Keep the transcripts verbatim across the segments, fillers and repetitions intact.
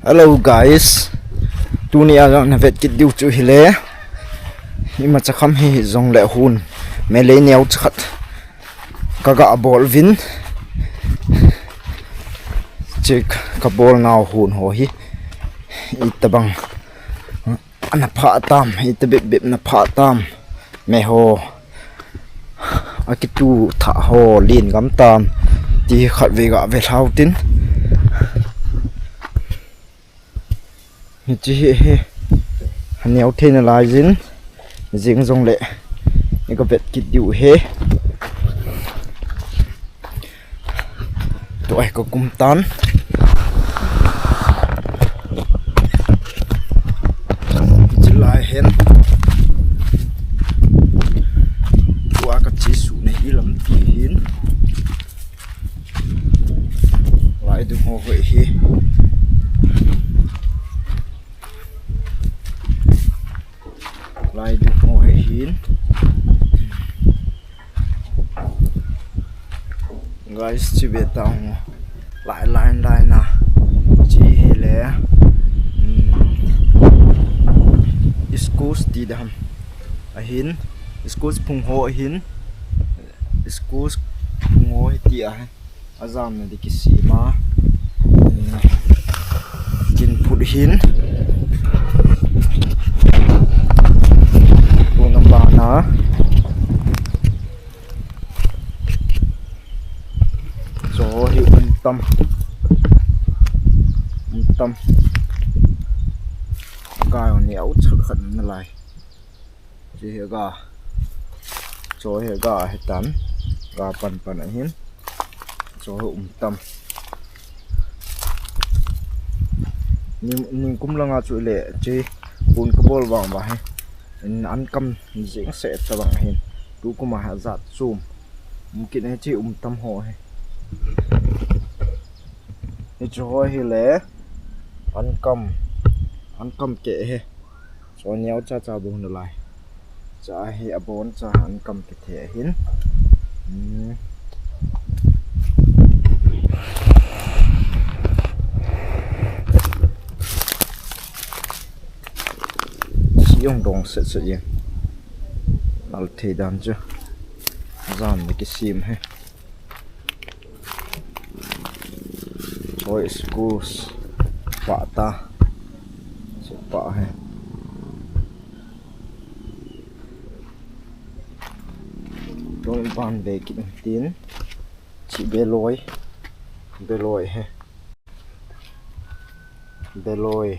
Hello guys. Tuni a jong na vet kit diu chu hile. Ima cha kham hi jong le hun. Me le neo cha khat. Ka ga bol vin. Chik ka bol nau hun ho hi. Itabang. Ana pha tam, ita bep bep na pha tam. Me ho. Akitu tha ho lin gam tam. Ti khat ve ga ve hlau tin. Hichi hi hi. Haneo thei na lai jin. Jing jong le. Ni ka vet kit diu he. Tu ai ka kum tan. Chilai hen. Tua ka chi su ne ilam ti hin. Lai du ho hoi hi. Lai du ho hoi hin. Guys, chi ve ta hung. Lai, lai, lai na. Chi hi le. Hmm. Squash ti dam. Ahin. Squash phung ho ahin. Squash phung ho hi ti ahin. Ajam na di kisima. Hmm. Kin phut hin. Tuna pa na. Cho hi um tam. Um tam. Ka ni au chak khat na lai. Chi hi ga. Cho hi ga hi tan. Ga pan pan ahin. Cho hi um tam. Ning, ning kum langa chu le chi kun ka bol vang va hi. In an kam jing se ta vang hin. Tu kuma ha jat chum. Mungkin e chi um tam ho hi. Ni chu ho hi le. An kam. An kam ke hi. Cho neo cha cha bu na lai. Cha hi abon cha an kam kithe ahin. Hmm. Si jong dong set set jeng. Nal thei dan chu. Jam ni kisim he. Oi, squash. Pa ta. Su pa he. Tun ban ve kit tin. Chi beloi. Beloi he. Beloi.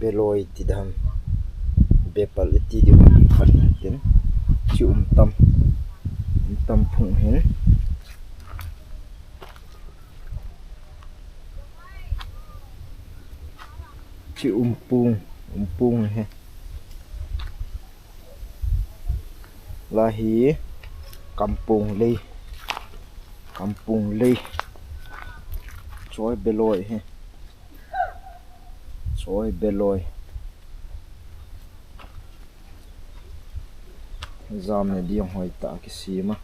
Beloi ti dam. Bepal ti di hum khat tin. Chi um tam. Um tam phung hin. Chi um pung. Um pung he. Lahi kampung lei. Kampung lei. Choi beloi he. Choi beloi. Jam ne diang hoi ta kisima.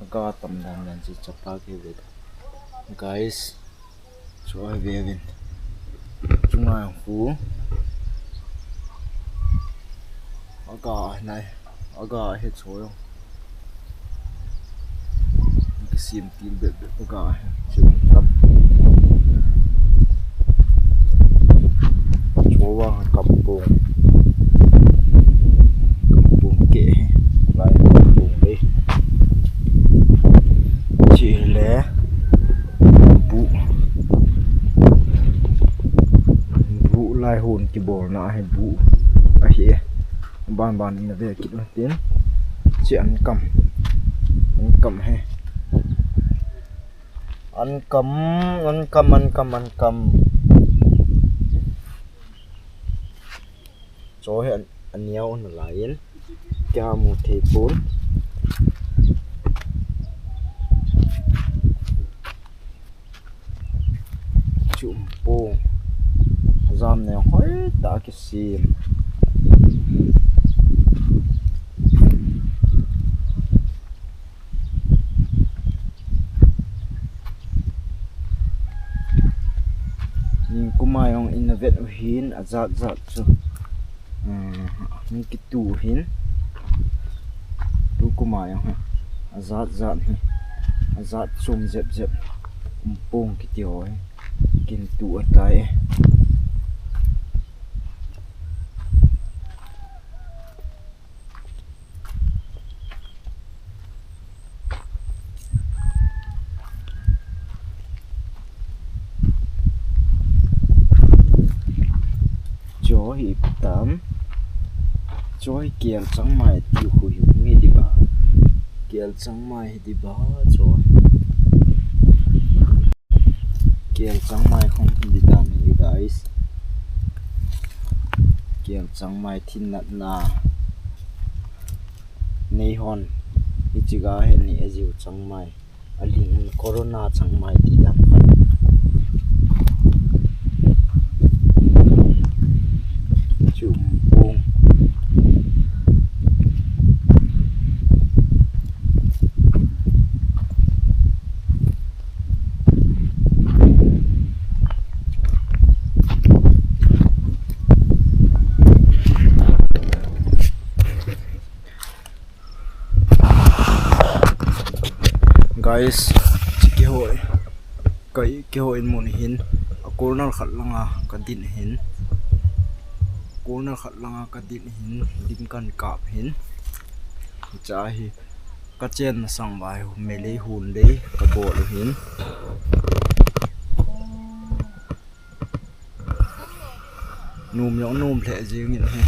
Aga tam dan dan chi chapa ke ve. Guys, so ai ve vin. Chunga khu. Aga nai. Aga he cho yo. Kisim til bep bep aga he. Chu tam. Chuwa kampung. Kampung ke he. Lai kampung le. Chi le. Bu. Bu lai hun kibolna he bu. Ahi e. Ban ban in ve kit tin. Chi an kam. An kam he. An kam, an kam, an kam, an kam. Cho he an, an niau na lai in. Kya mu thei pun. Chu um ta kisem. Ningkum a jong in avet u hin ajat jat chu. Hmm, hung kitu hin. Tukum a jong hi. Ajat jat hi. Ajat chom jep jep. Umpong kiti ho hi. Kin tu atai. Cho hi tam. Cho hi kel changmai ti khu hi hung hi di ba. Kel changmai hi di ba cho. Kel changmai hung hi di tam hi guys. Kel changmai thin natna. Nei hon. Hichi ga he ni ajiu changmai. Aling corona changmai ti dam khat. Chu um pung. Guys, kihoi, kai kihoi in mun hin, a corner khat langa kadin hin, corner khat langa kadin hin, dim kan kap hin, cha hi, kachen masang vai, melei hun lei, kabol hin. Nom jong nom lheh jeng in ahi.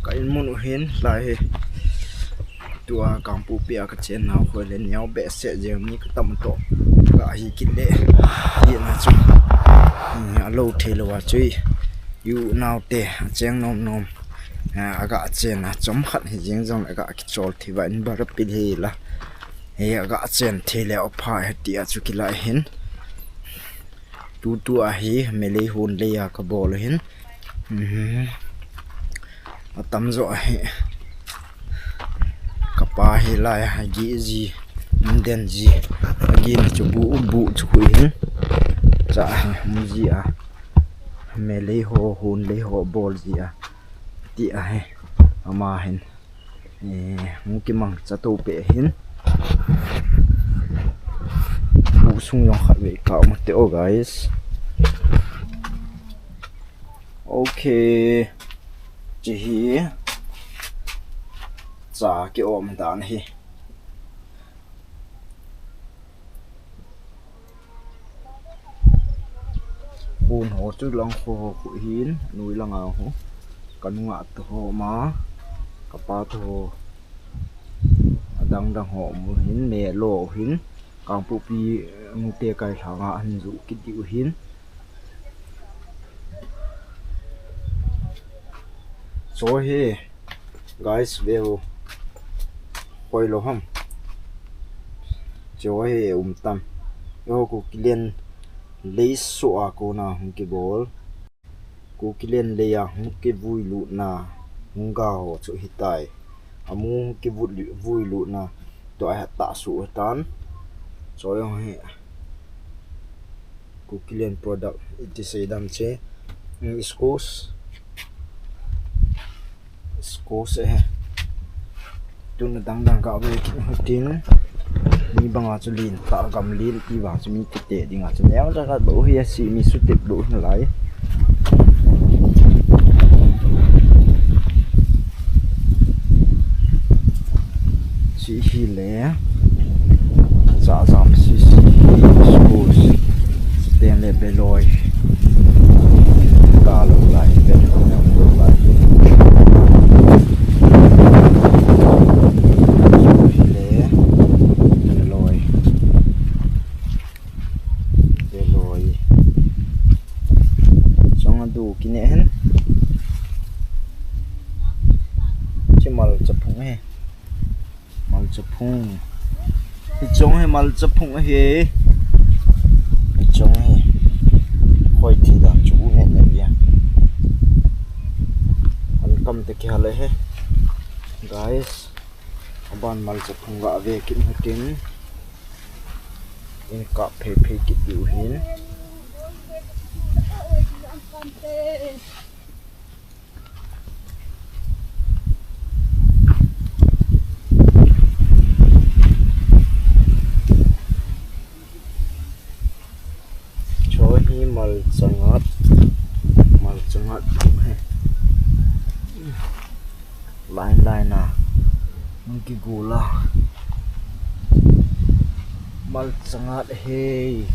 Ka in mun u hin lai hi. Tua Kangpokpi a kachen nau khu le neo behseh jeng mi katam toh. Ka hi kit le. Ti na chu. Alo thei lou a chu. Yu nau te, acheng nom nom. A, aga chen a, chom khat hi jeng jong aga kichol thei va in bar pil hi la. Hi aga chen thei le opha hi ti a chu kilai hin. Tutu a hi, melei hun lei a kabol hin. Mhm. Atam jo a hi. Kapa hi lai a, gi ji, den ji. Agi na chu bu, bu chu khu hin. Cha hi, mu ji a. Melei ho, hun lei ho, bol ji a. Ti ahi, ama hin. Eh, hung kimang cha to pe hin. Bu sung jong khat ve ka um te o, guys. Okay. Chi hi. Cha ki om dan hi. Khun ho chu lang ho ho khu hin, nui langa ho. Ka nunga to ho ma, kapa to ho. Adang dang ho mu hin, me lo hin, Kangpokpi nute kai lhanga hin ju kit diu hin. Cho hi, guys, veu. Koi lo ham. Cho hi um tam. Yo, Kukiland lei so a kona hung kibol. Kukiland lei a hung kivui lutna hung ga ho chu hitai. Amu hung kivui lutna to a ta su tan. Cho yo hi. Kukiland product iti sei dam che. Squash. Squash eh. Tun dang dang ka ve kin tin. Mi banga chu lin ta gam lin ti bang chu mi kite dinga chu neo ja ka bo hi a si mi su tip bo hin lai. Chi hi le. Cha jam si si hi school si. Ten le beloi. Ka lo lai, beloi, lo lai. Hi le. Beloi. Beloi. Chong adu kine hen. Chimal Malcha phung. Hiche hi malcha phung ahi. Hiche hi. Hoi thei dan chu u nge nge ya. An kam te kihal e he. Guys. Aban malcha phung ga ve kit hitin. In kap phei phei kit diu hin. Cho hi malcha ngat, malcha ngat phung he. Line line a. Hung kigol a. Malcha ngat he.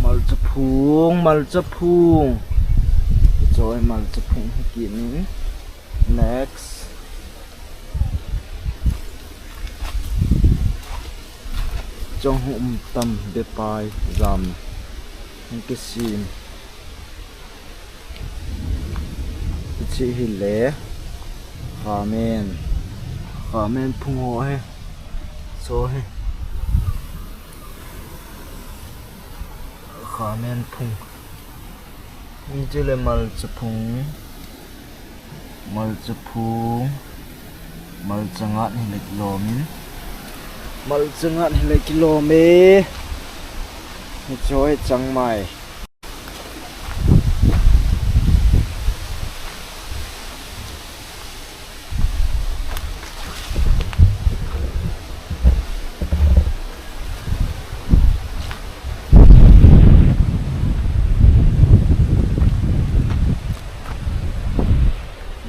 Malcha phung, malcha phung. Choi malcha phung hi kini. Next. Chong hum tam bepai jam. Hung kisim. Hiche hi le. Khamen. Khamen phung ho he. So he. Khamen phung. Hiche le malcha phung. Malcha phung. Malcha ngat hi le kilom in. Malcha ngat hi le kilom e. Hiche hi chang mai.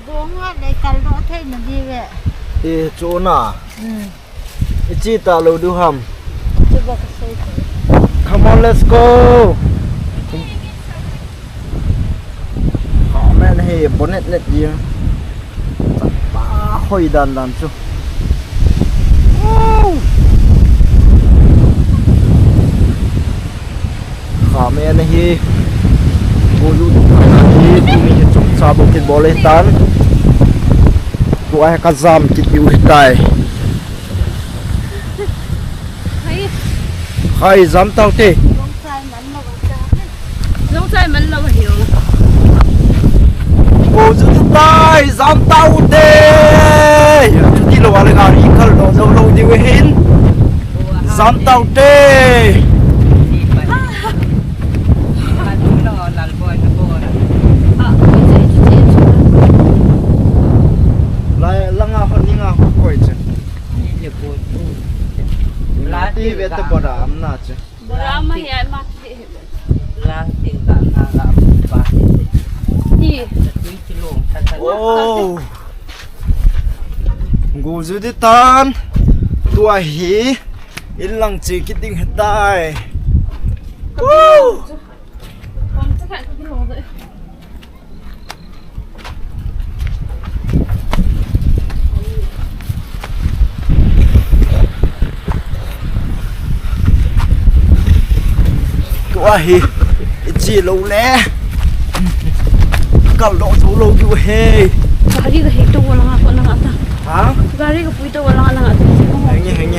Bong ngat le kal doh thei na di ve. E, chu na. Hmm. I chi ta lo du ham. Chu ba ka sei chu. Come on, let's go. Amen, hey, bonnet net dia. Pa hoi dan dan chu. Wow. Khamen hi. Bolu hi tuni hi chomcha bou kibol e tan. Tua hi ka jam kit diu hitai. Hai. Hai, jam tau te. Jong chai man lo hi o. Go chu tai, jam tau te. Chuti lou a le gari kal doh jou lou diu hin. Jam tau te. Lai, langa hon ni nga hon koi che. Lati ve te boda am na che. Boda ma hi ai ma che. Lati ga na ga ba. Ti. Tui ti long ta ta. Oh. Go ju di tan. Tua hi. In lang che kit ding hitai. Woo! Tua hi, i chi lou le. Kal doh jou lou diu he. Gari ka hei to wala nga ko na nga ta. Ha? Gari ka pui to wala nga na nga ta. Henge, henge.